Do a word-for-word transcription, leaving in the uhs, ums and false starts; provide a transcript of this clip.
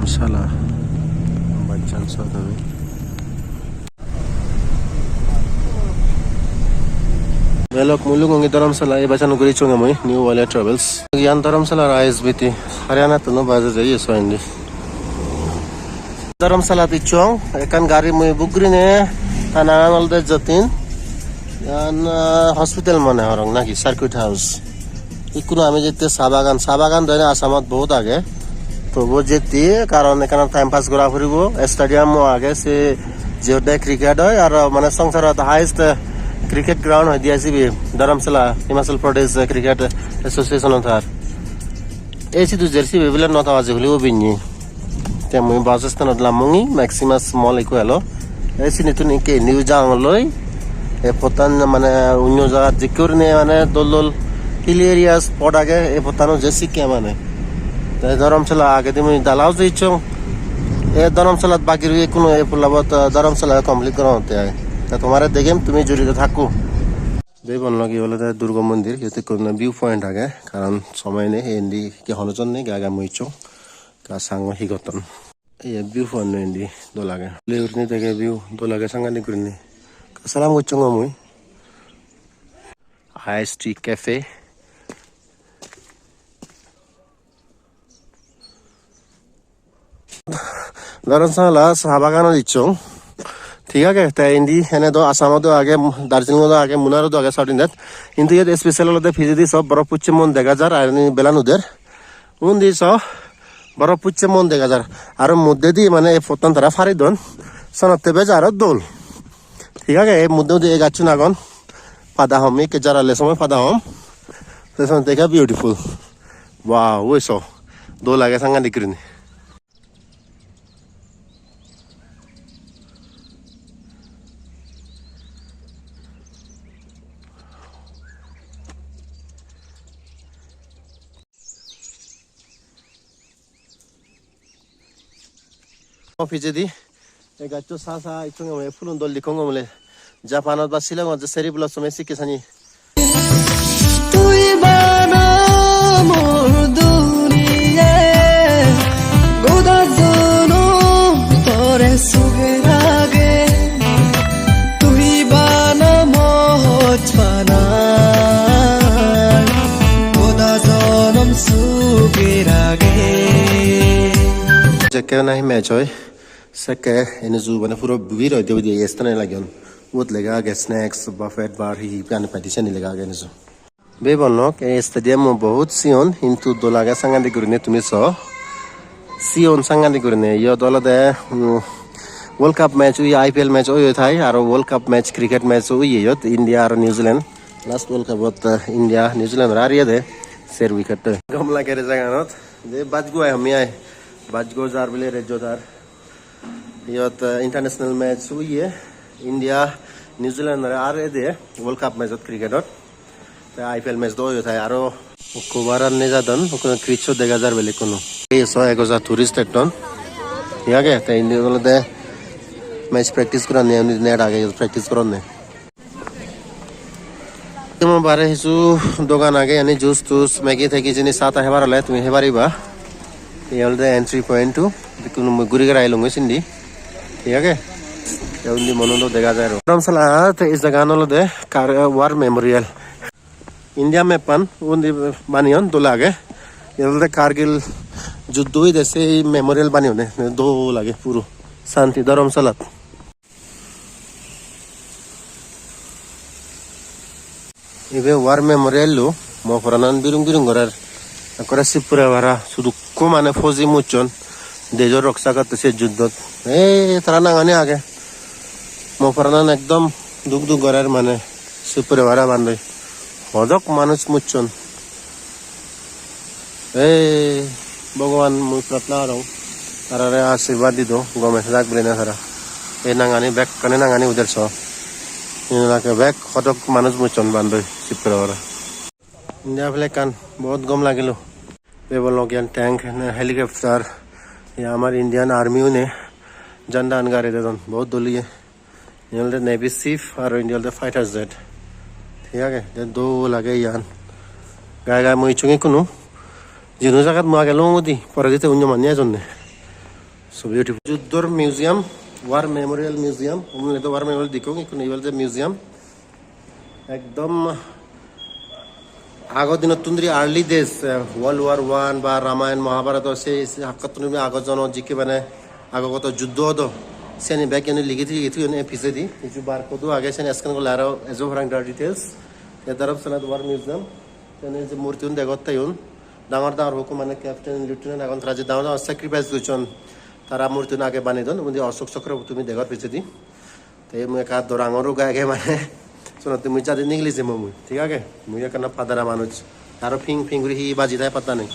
Sala. Bachan sot ami. Belok mui lungongi Dharamsala, ei bachan uguri icchonge mui, New World Travels. Iyan Dharamsala R I S B T, Haryana tun bus ejeye so indi. Dharamsalat icchong, ekkan gari mui book gurinei, ta nangan olode Jatin. Iyan, ah, hospital mone horong naki circuit house. Ikkunu ami jette sa bagan, sa bagan do ene Assamot bohut age. Tobu jette, karon ekkana time pass gora puribo. Stadium o age, se jiyot cricket oi, aro mane songsarot highest, eh, cricket ground hoide sibe Dharamsala, Himachal Pradesh, eh, Cricket Association o thar. Ei sidu jer sibe bile nota baji hulibo binne. Te mui bus stand ot lamongi, Maximus Mall ekko elo. Ei sinittun ikke indi jangoloi. Ei pottan mane onyo jagat jekke gurinei mane dol dol hill area spot age, ei pottano je sikke mane. Te Dharamsala agedi mui Dalhousie icchong. Ei Dharamsalat bagi roi ekkunu ei pollabot, ah, Dharamsala complete gorongotte ai. Te tomare degem, tumi juride thakko. Bebon lagi olode Durga Mondir, iyot ekko view point age, karon somoy nei, indi hi hono jon nei, gai gai mui icchong. Ekka sango hi gotton. Ei view point-o indi dol age. Dole gurinei dege view, dol age sangadik gurinei. Ekka salam gocchongor mui. Ice Tea Cafe. Dharamsala sa baganot icchong. Thik age, te indi ene do Assamot do age, Darjeeling-ot do age, Munnar-ot do age, South India-t. Hintu iyot special olode pijedi so borof pucche mon dega jar, ar indi belan uder. Undi so borof pucche mon dega jar. Aro moddedi mane ei pottan tara pari don. Senotte bej aro dol. Thik age, ei moddedi ei gacchun agon. Pada hom, ikke jarale somoi pada hom. Te senotte ekka beautiful. Wow, oi so. Dol age sangadik gurinei. O pijedi ei gaccho sa sa icchonge mane pulun dol dekkong mole. Japanot ba Shillongot je cherry blossom e sikke sani. Tui bana mor duniya, goda jonom tore suge rage. Tui bana moj bana, goda jonom suge rage. Jekke nahi match oi, sekke ene ju bana puro bhir oi de, oi de, ei stane lagiyon. Ubot lega age snacks, buffet bar, hi hi gani paide siyani lega age ene ju. Bebonlok, ei stadium-o bohut sigon, hintu dol age sangadik gurinei tumi so. Sigon sangadik gurinei, iyot olode, mm, World Cup match oye, I P L match oye thai, aro World Cup match, cricket match oye iyot, India aro New Zealand. Last World Cup-ot, eh, India New Zealand-ore hariyede, ser wicket-oi. Gom lage re jaganot, je bajgo ai, hami ai, bajgo jar bile rejjo jar. Iyot, eh, international match oye, India, New Zealand-ore hariyede World Cup match-ot cricket-ot. Te I P L match do oye thai aro. Ekko bar ar nejadon, ekko cricket show dega jar bele ekko no. Ei so ego ja tourist etton. Hi age, te indi olode match practice goranne, undi net age, practice goronne. Tumi bare hissu dogan age, yani juice tuice, Maggi taggi jini sa ta hebar ole tumi hei pariba. Ei olode entry point-o, bekkun mui guri guri ailung sindi. Thik age? Te undi mono do dega jai aro. Dharamsala te ei jagan olode Kar-, War Memorial. India map-an undi baneyon dol age. Iyot olode Kargil juddo oyede sei memorial baneyonde. Dol age puro. Santi Dharamsalat. Ibe War Memorial-o, mo poranan birung birung gorer. Ekkore sip pure para, sudukko mane fauji mocchon, dejo roksa gotte se juddot. Ei tara nangani age. Mo poranan ekdom duk duk gorer mane, sip pure para bandoi. Hodok manuj mocchon. Ei Bhogoban, mui prarthona gorong, tarare ashirbad dido, gome thak gurinei tara. Ei nangani, bekkani nangani uder so. Iyen olode bek hodok manuj mocchon bandoi, sip pure para. India flag-an bahut gom lagilo. Bebonlok, iyan tank, na helicopter, ye amar Indian Army-une jhanda-an gari dedon, bahut dol oye. Iyen olode Navy ship aro indi olode fighter jet. Thik age, de dol age iyan. Gai gai mui icchonge ikkunu. Jiyeno jagat mui age longodi, poredi te onyo manye ejonne. So beautiful. Juddor museum, War Memorial Museum. Umle do War Memorial dikkong, ikkun ibal je museum. Ekdom ago dinottun dhuri early days, eh, World War One ba Ramayan Mahabharata se, se hakkattun dhuri ago jono jikke mane ago goto juddo odo. Seni bek eni ligi ligi thoyun e pijedi. Hissu barcode-o age, seni scan gorle aro ejo parang tar details. Te darop sanat War Museum. Seni je murtiun degotte yun. Dangor dangor hukku mane captain, lieutenant agon, tara je dangor dangor sacrifice gocchon. Tara murtiun age banedon. Undi Ashok Chakra tumi degor pijedi. Te mui ekka dorangor uga age mane. Sonotte mui jadi nigili jemmo mui. Thik age? Mui ekkana padara manuj. Aro ping ping guri hi baji thai patta nei.